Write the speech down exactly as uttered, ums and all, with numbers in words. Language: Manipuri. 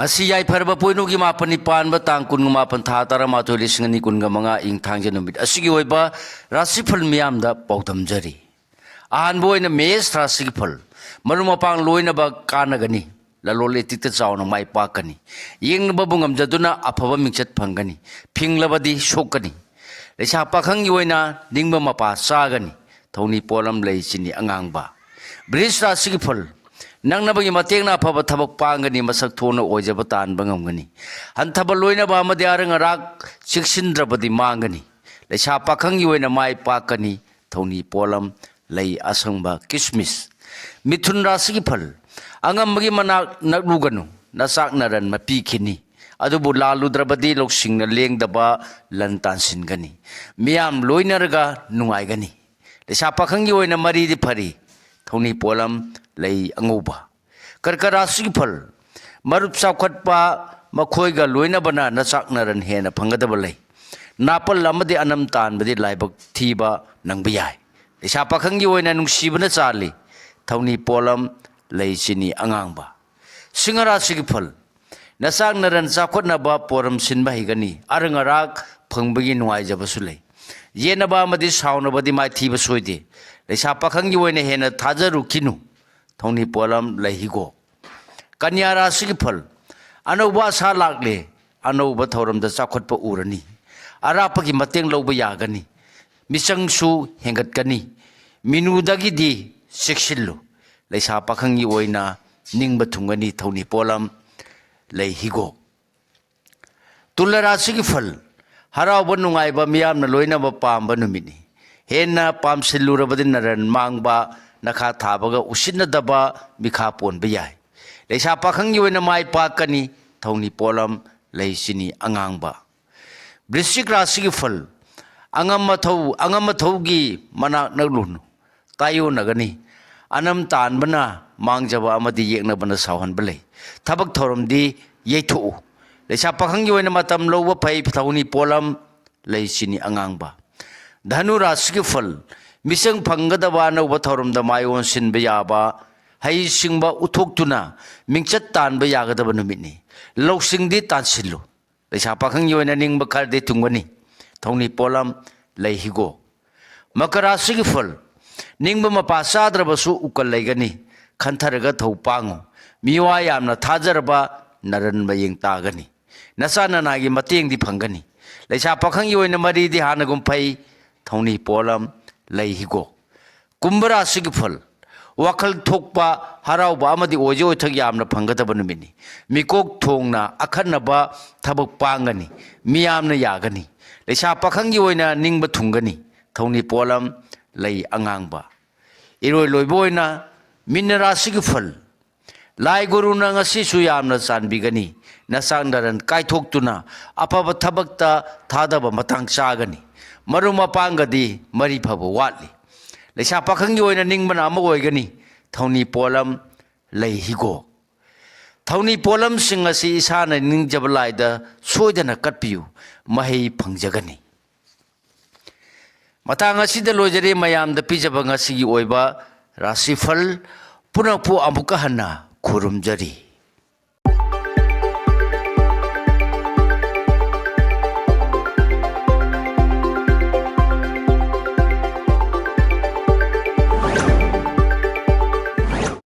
ꯉꯁꯤ ꯌꯥꯏꯐꯔꯕ ꯄꯣꯏꯅꯨꯒꯤ ꯃꯥꯄꯟꯅꯤ ꯄꯥꯟꯕ ꯇꯥꯡ ꯀꯨꯟꯒ ꯃꯥꯄꯟ, ꯊꯥ ꯇꯔꯥꯃꯥꯊꯣꯏ, ꯂꯤꯁꯤꯡ ꯑꯅꯤ ꯀꯨꯟꯒ ꯃꯉꯥ, ꯏꯪ ꯊꯥꯡꯖ ꯅꯨꯃꯤꯠ ꯑꯁꯤꯒꯤ ꯑꯣꯏꯕ ꯔꯥꯁꯤꯐꯜ ꯃꯤꯌꯥꯝꯗ ꯄꯥꯎꯗꯝꯖꯔꯤ꯫ ꯑꯍꯥꯟꯕ ꯑꯣꯏꯅ ꯃꯦꯁ ꯔꯥꯁꯤꯒꯤ ꯐꯜ꯫ ꯃꯔꯨꯞ ꯃꯄꯥꯡ ꯂꯣꯏꯅꯕ ꯀꯥꯟꯅꯒꯅꯤ꯫ ꯂꯂꯣꯟ ꯏꯇꯤꯛꯇ ꯆꯥꯎꯅ ꯃꯥꯏ ꯄꯥꯛꯀꯅꯤ꯫ ꯌꯦꯡꯅꯕꯕꯨ ꯉꯝꯖꯗꯨꯅ ꯑꯐꯕ ꯃꯤꯡꯆꯠ ꯐꯪꯒꯅꯤ꯫ ꯐꯤꯡꯂꯕꯗꯤ ꯁꯣꯛꯀꯅꯤ꯫ ꯂꯩꯁꯥ ꯄꯥꯈꯪꯒꯤ ꯑꯣꯏꯅ ꯅꯤꯡꯕ ꯃꯄꯥ ꯆꯥꯒꯅꯤ꯫ ꯊꯧꯅꯤ ꯄꯣꯠꯂꯝ ꯂꯩ ꯆꯤꯅꯤ ꯑꯉꯥꯡꯕ꯫ ꯕ꯭ꯔꯤꯖ ꯔꯥꯁꯤꯒꯤ ꯐꯜ꯫ ꯅꯪꯅꯕꯒꯤ ꯃꯇꯦꯡꯅ ꯑꯐꯕ ꯊꯕꯛ ꯄꯥꯡꯒꯅꯤ꯫ ꯃꯁꯛ ꯊꯣꯛꯅ ꯑꯣꯏꯖꯕ ꯇꯥꯟꯕ ꯉꯝꯒꯅꯤ꯫ ꯍꯟꯊꯕ ꯂꯣꯏꯅꯕ ꯑꯃꯗꯤ ꯑꯔꯪ ꯑꯔꯥꯛ ꯆꯦꯛꯁꯤꯟꯗ꯭ꯔꯕꯗꯤ ꯃꯥꯡꯒꯅꯤ꯫ ꯂꯩꯁꯥ ꯄꯥꯈꯪꯒꯤ ꯑꯣꯏꯅ ꯃꯥꯏ ꯄꯥꯛꯀꯅꯤ꯫ ꯊꯧꯅꯤ ꯄꯣꯠꯂꯝ ꯂꯩ ꯑꯁꯪꯕ ꯀꯤꯁꯃꯤꯁ꯫ ꯃꯤꯊꯨꯟ ꯔꯥꯁꯤꯒꯤ ꯐꯜ꯫ ꯑꯉꯝꯕꯒꯤ ꯃꯅꯥꯛ ꯅꯛꯂꯨꯒꯅꯨ꯫ ꯅꯆꯥꯛ ꯅꯔꯟ ꯃꯄꯤꯈꯤꯅꯤ꯫ ꯑꯗꯨꯕꯨ ꯂꯥꯜꯂꯨꯗ꯭ꯔꯕꯗꯤ ꯂꯧꯁꯤꯡꯅ ꯂꯦꯡꯗꯕ ꯂꯟ ꯇꯥꯟꯁꯤꯟꯒꯅꯤ꯫ ꯃꯤꯌꯥꯝ ꯂꯣꯏꯅꯔꯒ ꯅꯨꯡꯉꯥꯏꯒꯅꯤ꯫ ꯂꯩꯁꯥ ꯄꯥꯈꯪꯒꯤ ꯑꯣꯏꯅ ꯃꯔꯤꯗꯤ ꯐꯔꯤ꯫ ꯊꯧꯅꯤ ꯄꯣꯠꯂꯝ ꯂꯩ ꯑꯉꯧꯕ꯫ ꯀꯔꯀ ꯔꯥꯁꯤꯒꯤ ꯐꯜ꯫ ꯃꯔꯨꯞ ꯆꯥꯎꯈꯠꯄ ꯃꯈꯣꯏꯒ ꯂꯣꯏꯅꯕꯅ ꯅꯆꯥꯛ ꯅꯔꯟ ꯍꯦꯟꯅ ꯐꯪꯒꯗꯕ ꯂꯩ꯫ ꯅꯥꯄꯜ ꯑꯃꯗꯤ ꯑꯅꯝ ꯇꯥꯟꯕꯗꯤ ꯂꯥꯏꯕꯛ ꯊꯤꯕ ꯅꯪꯕ ꯌꯥꯏ꯫ ꯂꯩꯁꯥ ꯄꯥꯈꯪꯒꯤ ꯑꯣꯏꯅ ꯅꯨꯡꯁꯤꯕꯅ ꯆꯥꯜꯂꯤ꯫ ꯊꯧꯅꯤ ꯄꯣꯠꯂꯝ ꯂꯩ ꯆꯤꯅꯤ ꯑꯉꯥꯡꯕ꯫ ꯁꯤꯡꯍ ꯔꯥꯁꯤꯒꯤ ꯐꯜ꯫ ꯅꯆꯥꯛ ꯅꯔꯟ ꯆꯥꯎꯈꯠꯅꯕ ꯄꯣꯔꯝ ꯁꯤꯟꯕ ꯍꯩꯒꯅꯤ꯫ ꯑꯔꯪ ꯑꯔꯥꯛ ꯐꯪꯕꯒꯤ ꯅꯨꯡꯉꯥꯏꯖꯕꯁꯨ ꯂꯩ꯫ ꯌꯦꯠꯅꯕ ꯑꯃꯗꯤ ꯁꯥꯎꯅꯕꯗꯤ ꯃꯥꯏꯊꯤꯕ ꯁꯣꯏꯗꯦ꯫ ꯂꯩꯁꯥ ꯄꯥꯈꯪꯒꯤ ꯑꯣꯏꯅ ꯍꯦꯟꯅ ꯊꯥꯖꯔꯨꯈꯤꯅꯨ꯫ ꯊꯧꯅꯤ ꯄꯣꯠꯂꯝ ꯂꯩ ꯍꯤꯒꯣꯛ꯫ ꯀꯟꯌꯥ ꯔꯥꯁꯤꯒꯤ ꯐꯜ꯫ ꯑꯅꯧꯕ ꯑꯁꯥ ꯂꯥꯛꯂꯦ꯫ ꯑꯅꯧꯕ ꯊꯧꯔꯝꯗ ꯆꯥꯎꯈꯠꯄ ꯎꯔꯅꯤ꯫ ꯑꯔꯥꯞꯄꯒꯤ ꯃꯇꯦꯡ ꯂꯧꯕ ꯌꯥꯒꯅꯤ꯫ ꯃꯤꯆꯪꯁꯨ ꯍꯦꯟꯒꯠꯀꯅꯤ꯫ ꯃꯤꯅꯨꯗꯒꯤꯗꯤ ꯆꯦꯛꯁꯤꯜꯂꯨ꯫ ꯂꯩꯁꯥ ꯄꯥꯈꯪꯒꯤ ꯑꯣꯏꯅ ꯅꯤꯡꯕ ꯊꯨꯡꯒꯅꯤ꯫ ꯊꯧꯅꯤ ꯄꯣꯠꯂꯝ ꯂꯩ ꯍꯤꯒꯣꯛ꯫ ꯇꯨꯂꯥ ꯔꯥꯁꯤꯒꯤ ꯐꯜ꯫ ꯍꯔꯥꯎꯕ ꯅꯨꯡꯉꯥꯏꯕ ꯃꯤꯌꯥꯝꯅ ꯂꯣꯏꯅꯕ ꯄꯥꯝꯕ ꯅꯨꯃꯤꯠꯅꯤ꯫ ꯍꯦꯟꯅ ꯄꯥꯝꯁꯤꯜꯂꯨꯔꯕꯗꯤ ꯅꯔꯟ ꯃꯥꯡꯕ, ꯅꯈꯥ ꯊꯥꯕꯒ ꯎꯁꯤꯠꯅꯗꯕ ꯃꯤꯈꯥ ꯄꯣꯟꯕ ꯌꯥꯏ꯫ ꯂꯩꯁꯥ ꯄꯥꯈꯪꯒꯤ ꯑꯣꯏꯅ ꯃꯥꯏ ꯄꯥꯛꯀꯅꯤ꯫ ꯊꯧꯅꯤ ꯄꯣꯠꯂꯝ ꯂꯩ ꯆꯤꯅꯤ ꯑꯉꯥꯡꯕ꯫ ꯕ꯭ꯔꯤꯁꯤꯛ ꯔꯥꯁꯤꯒꯤ ꯐꯜ꯫ ꯑꯉꯝ ꯑꯊꯧ, ꯑꯉꯝ ꯑꯊꯧꯒꯤ ꯃꯅꯥꯛ ꯅꯛꯂꯨꯅꯨ꯫ ꯇꯥꯏꯌꯣꯟꯅꯒꯅꯤ꯫ ꯑꯅꯝ ꯇꯥꯟꯕꯅ ꯃꯥꯡꯖꯕ ꯑꯃꯗꯤ ꯌꯦꯛꯅꯕꯅ ꯁꯥꯎꯍꯟꯕ ꯂꯩ꯫ ꯊꯕꯛ ꯊꯧꯔꯝꯗꯤ ꯌꯩꯊꯣꯛꯎ꯫ ꯂꯩꯁꯥ ꯄꯥꯈꯪꯒꯤ ꯑꯣꯏꯅ ꯃꯇꯝ ꯂꯧꯕ ꯐꯩ꯫ ꯊꯧꯅꯤ ꯄꯣꯠꯂꯝ ꯂꯩ ꯆꯤꯅꯤ ꯑꯉꯥꯡꯕ꯫ ꯙꯅꯨ ꯔꯥꯁꯤꯒꯤ ꯐꯜ꯫ ꯃꯤꯆꯪ ꯐꯪꯒꯗꯕ ꯑꯅꯧꯕ ꯊꯧꯔꯝꯗ ꯃꯥꯏ ꯑꯣꯟꯁꯤꯟꯕ ꯌꯥꯕ ꯍꯩꯁꯤꯡꯕ ꯎꯠꯊꯣꯛꯇꯨꯅ ꯃꯤꯡꯆꯠ ꯇꯥꯟꯕ ꯌꯥꯒꯗꯕ ꯅꯨꯃꯤꯠꯅꯤ꯫ ꯂꯧꯁꯤꯡꯗꯤ ꯇꯥꯟꯁꯤꯜꯂꯨ꯫ ꯂꯩꯁꯥ ꯄꯥꯈꯪꯒꯤ ꯑꯣꯏꯅ ꯅꯤꯡꯕ ꯈꯔꯗꯤ ꯊꯨꯡꯒꯅꯤ꯫ ꯊꯧꯅꯤ ꯄꯣꯠꯂꯝ ꯂꯩ ꯍꯤꯒꯣꯛ꯫ ꯃꯀꯔ ꯔꯥꯁꯤꯒꯤ ꯐꯜ꯫ ꯅꯤꯡꯕ ꯃꯄꯥ ꯆꯥꯗ꯭ꯔꯕꯁꯨ ꯎꯀꯜ ꯂꯩꯒꯅꯤ꯫ ꯈꯟꯊꯔꯒ ꯊꯧ ꯄꯥꯡꯉꯨ꯫ ꯃꯤꯋꯥ ꯌꯥꯝꯅ ꯊꯥꯖꯔꯕ ꯅꯔꯟ ꯃꯌꯦꯡ ꯇꯥꯒꯅꯤ꯫ ꯅꯆꯥ ꯅꯅꯥꯒꯤ ꯃꯇꯦꯡꯗꯤ ꯐꯪꯒꯅꯤ꯫ ꯂꯩꯁꯥ ꯄꯥꯈꯪꯒꯤ ꯑꯣꯏꯅ ꯃꯔꯤꯗꯤ ꯍꯥꯟꯅꯒꯨꯝ ꯐꯩ꯫ ꯊꯧꯅꯤ ꯄꯣꯠꯂꯝ ꯂꯩ ꯍꯤꯒꯣꯛ꯫ ꯀꯨꯝꯚ ꯔꯥꯁꯤꯒꯤ ꯐꯜ꯫ ꯋꯥꯈꯜ ꯊꯣꯛꯄ, ꯍꯔꯥꯎꯕ ꯑꯃꯗꯤ ꯑꯣꯏꯖ ꯑꯣꯏꯊꯛ ꯌꯥꯝꯅ ꯐꯪꯒꯗꯕ ꯅꯨꯃꯤꯠꯅꯤ꯫ ꯃꯤꯀꯣꯛ ꯊꯣꯡꯅ ꯑꯈꯟꯅꯕ ꯊꯕꯛ ꯄꯥꯡꯒꯅꯤ꯫ ꯃꯤꯌꯥꯝꯅ ꯌꯥꯒꯅꯤ꯫ ꯂꯩꯁꯥ ꯄꯥꯈꯪꯒꯤ ꯑꯣꯏꯅ ꯅꯤꯡꯕ ꯊꯨꯡꯒꯅꯤ꯫ ꯊꯧꯅꯤ ꯄꯣꯠꯂꯝ ꯂꯩ ꯑꯉꯥꯡꯕ꯫ ꯏꯔꯣꯏ ꯂꯣꯏꯕ ꯑꯣꯏꯅ ꯃꯤꯟꯅ ꯔꯥꯁꯤꯒꯤ ꯐꯜ꯫ ꯂꯥꯏ ꯒꯨꯔꯨꯅ ꯉꯁꯤꯁꯨ ꯌꯥꯝꯅ ꯆꯥꯟꯕꯤꯒꯅꯤ꯫ ꯅꯆꯥꯛ ꯅꯔꯟ ꯀꯥꯏꯊꯣꯛꯇꯨꯅ ꯑꯐꯕ ꯊꯕꯛꯇ ꯊꯥꯗꯕ ꯃꯇꯥꯡ ꯆꯥꯒꯅꯤ꯫ ꯃꯔꯨꯞ ꯃꯄꯥꯡꯒꯗꯤ ꯃꯔꯤ ꯐꯕ ꯋꯥꯠꯂꯤ꯫ ꯂꯩꯁꯥ ꯄꯥꯈꯪꯒꯤ ꯑꯣꯏꯅ ꯅꯤꯡꯕꯅ ꯑꯃ ꯑꯣꯏꯒꯅꯤ꯫ ꯊꯧꯅꯤ ꯄꯣꯠꯂꯝ ꯂꯩ ꯍꯤꯒꯣꯛ꯫ ꯊꯧꯅꯤ ꯄꯣꯠꯂꯝꯁꯤꯡ ꯑꯁꯤ ꯏꯁꯥꯅ ꯅꯤꯡꯖꯕ ꯂꯥꯏꯗ ꯁꯣꯏꯗꯅ ꯀꯠꯄꯤꯌꯨ꯫ ꯃꯍꯩ ꯐꯪꯖꯒꯅꯤ꯫ ꯃꯇꯥꯡ ꯑꯁꯤꯗ ꯂꯣꯏꯖꯔꯦ ꯃꯌꯥꯝꯗ ꯄꯤꯖꯕ ꯉꯁꯤꯒꯤ ꯑꯣꯏꯕ ꯔꯥꯁꯤꯐꯜ꯫ ꯄꯨꯝꯅꯃꯛꯄꯨ ꯑꯃꯨꯛꯀ ꯍꯟꯅ ꯈꯨꯔꯨꯝꯖꯔꯤ꯫